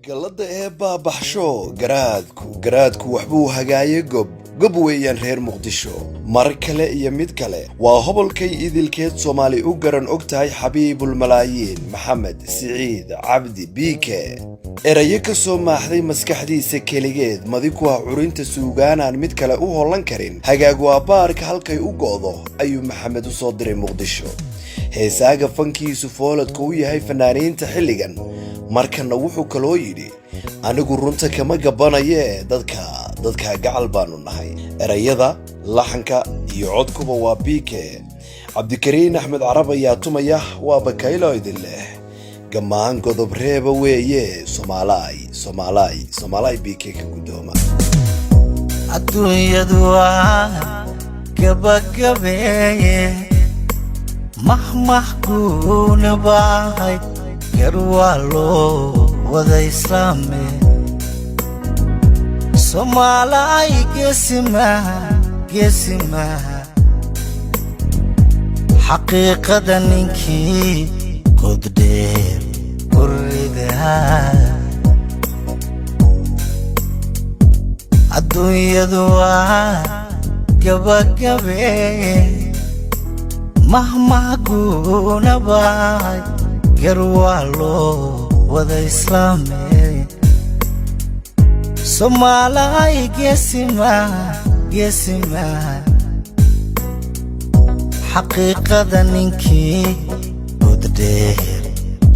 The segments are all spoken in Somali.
Gallada ee baabaxsho, garaadku garaadku waxbuu hagaaye. Gob gob weeyaan reer Muqdisho. Mar kale iyo mid kale waa hobolkay idilkeed Soomaali u garan og tahay, Xabiibulmalaayiin Maxamed Siciid Cabdi Biike. Erayo ka soo maaxday maskaxdiisa keligeed, madi ku ah curinta suugaanaan mid kale u hollan karin. Hagaag waa baarka halkay u go'do ayuu Maxamed u soo diray Muqdisho heesaaga fankiisu fooladka u yahay fanaaniinta xilligan. Markanna wuxuu kaloo yidhi: "Anigu runta kama gabanayee, dadka dadka gacal baanu nahay." Erayada, laxanka iyo codkuba waa Biike. Cabdikariin Axmed Carab ayaa tumaya. Waa Bakaylo idin leh gammaan godob reeba weeye. Somaalaay, Somaalaay, Somaalaay, Biike ka guddooma. Adduunyadu waa gabagabeeye, mahmah guuna baahay, gar waa loo wada islaame. Soomaalay geesimaha, geesimaha, xaqiiqada ninkii goddheer ku ridaa. Adduunyadu waa gabagabeeye, mahmah guuna bahay, gar waa loo wada islaame. Soomaalay geesimaha, geesimaha, xaqiiqada ninkii goddheer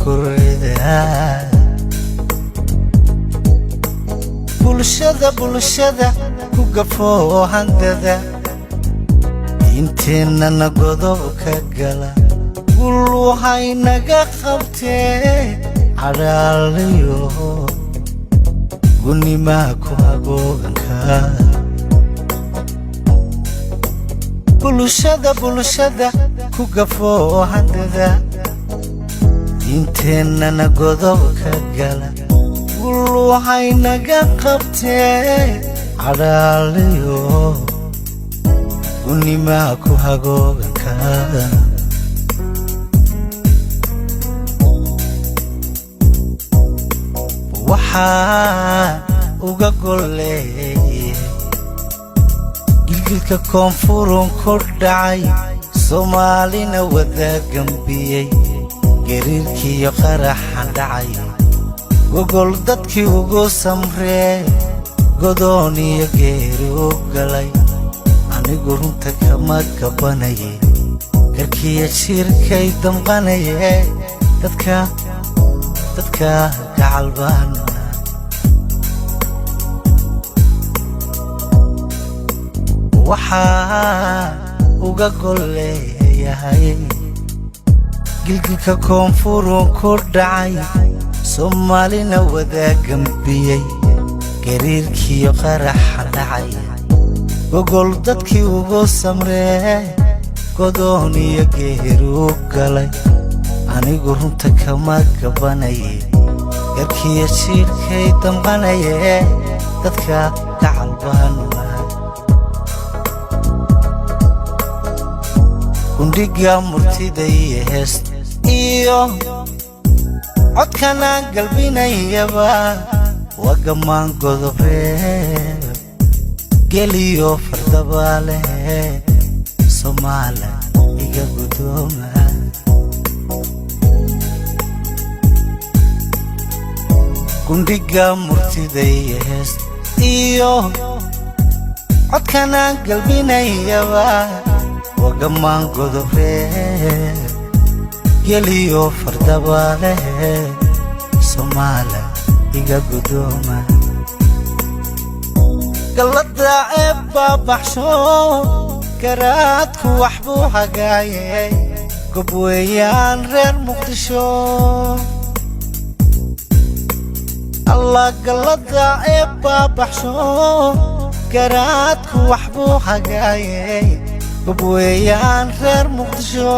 ku ridaa. Bulshada, bulshada ku gafoo handada, diinteennana godob ka gala, gul waxay naga qabtee, cadhaaliyo gunimaa ku hagooganka. Bulshada, bulshada ku gafoo handada, diinteennana godob ka gala, gul waxay naga qabtee, cadhaaliyo gunimaa ku hagooganka. Waxaa uga golleeye gilgilka koonfurun ku dhacay, Soomaalina wada gambiyey, gariirkiiyo qaraxan dhacay, gogol dadkii ugu samree, godoon iyo geeri u galay. Anigu runta kama gabanaye, garkiyo jiirkay damqanaye, dadka dadka gacal baanu. Waxaa uga golleeyahay gilgilka koonfurun ku dhacay, Soomaalina wada gambiyey, gariirkiiyo qaraxa dhacay, gogol dadkii ugu samree, godoon iyo geeri u galay. Anigu runta kama gabanaye, garkiyo jiirkay damqanaye, dadka gacal baanu nahay. Gundhiga murtida iyo heest iyo codkanaan galbinayaba waa gammaan godobreeb, geliyo fardabaale. Soomaala iga guddooma. Gundhiga murtida iyo heest iyo codkanaan galbinayaba waa gammaan godobreeb, geliyo fardabaale. Soomaala iga guddooma. Gallada ee baabaxsho, garaadku waxbuu hagaaye, gob weeyaan reer Muqdisho. Allah, gallada ee baabaxsho, garaadku waxbuu hagaaye, gob weeyaan reer Muqdisho.